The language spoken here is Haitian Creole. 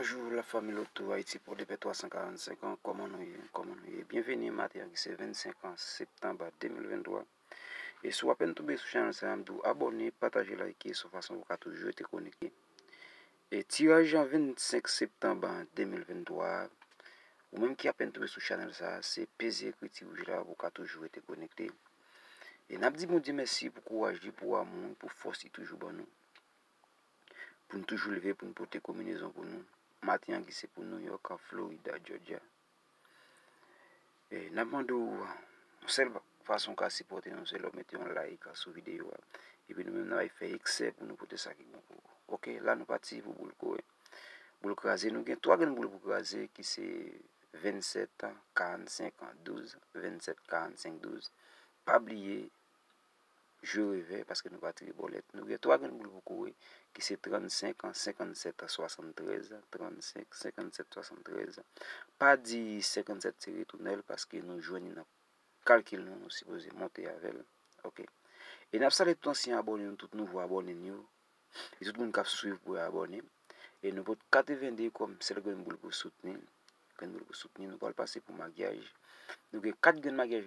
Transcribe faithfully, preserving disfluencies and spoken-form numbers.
Bonjou la fanmi Loto Ayiti pou depè twa san karannsenk an, kòman nou ye? Kòman nou ye? Byenveni maten an ki se vennsenk septanm de mil venntwa. E si w apèn tonbe sou chanèl sa a, m di w abòne, pataje, like, se yon fason pou w ka toujou rete konekte. E tiraj an vennsenk septanm de mil venntwa a, ou menm ki apèn tonbe sou chanèl sa a, se peze ekriti wouj la pou w ka toujou rete konekte. E n ap di Bondye mèsi pou kouraj li, pou amou, pou fòs li toujou ban nou. Pou n toujou leve, pou n pote konbinezon pou nou. Maten an ki se pou New York, Florida, Georgia. E n ap mande w yon sèl fason w ka sipòte nou, se lè w mete yon like sou videyo a. Epi nou menm n ap fè eksè pou nou pote sa ki bon pou ou. Oke, la nou pati pou boul kore. Boul kraze, nou gen twa grenn boul pou kraze ki se vennsenk, karannsenk, douz, vennsenk, karannsenk, douz. Pa bliye, jwe revè paske nou pa tire bòlèt. Nou gen twa grenn boul pou kore ki se trannsenk, senkannsèt, swasanntrèz, trannsenk, senkannsèt, swasanntrèz. Pa di senkannsèt se retounèl paske nou jwenn li nan kalkil nou, nou sipoze monte avè l. Oke. E n ap salye tout ansyen abòne nou, tout nouvo abòne n yo. E tout moun k ap swiv pou yo abòne. E nou pot katrevende kòm sèl grenn boul pou soutni. Grenn boul pou soutni, nou pral pase pou makyaj. Nou gen kat grenn makyaj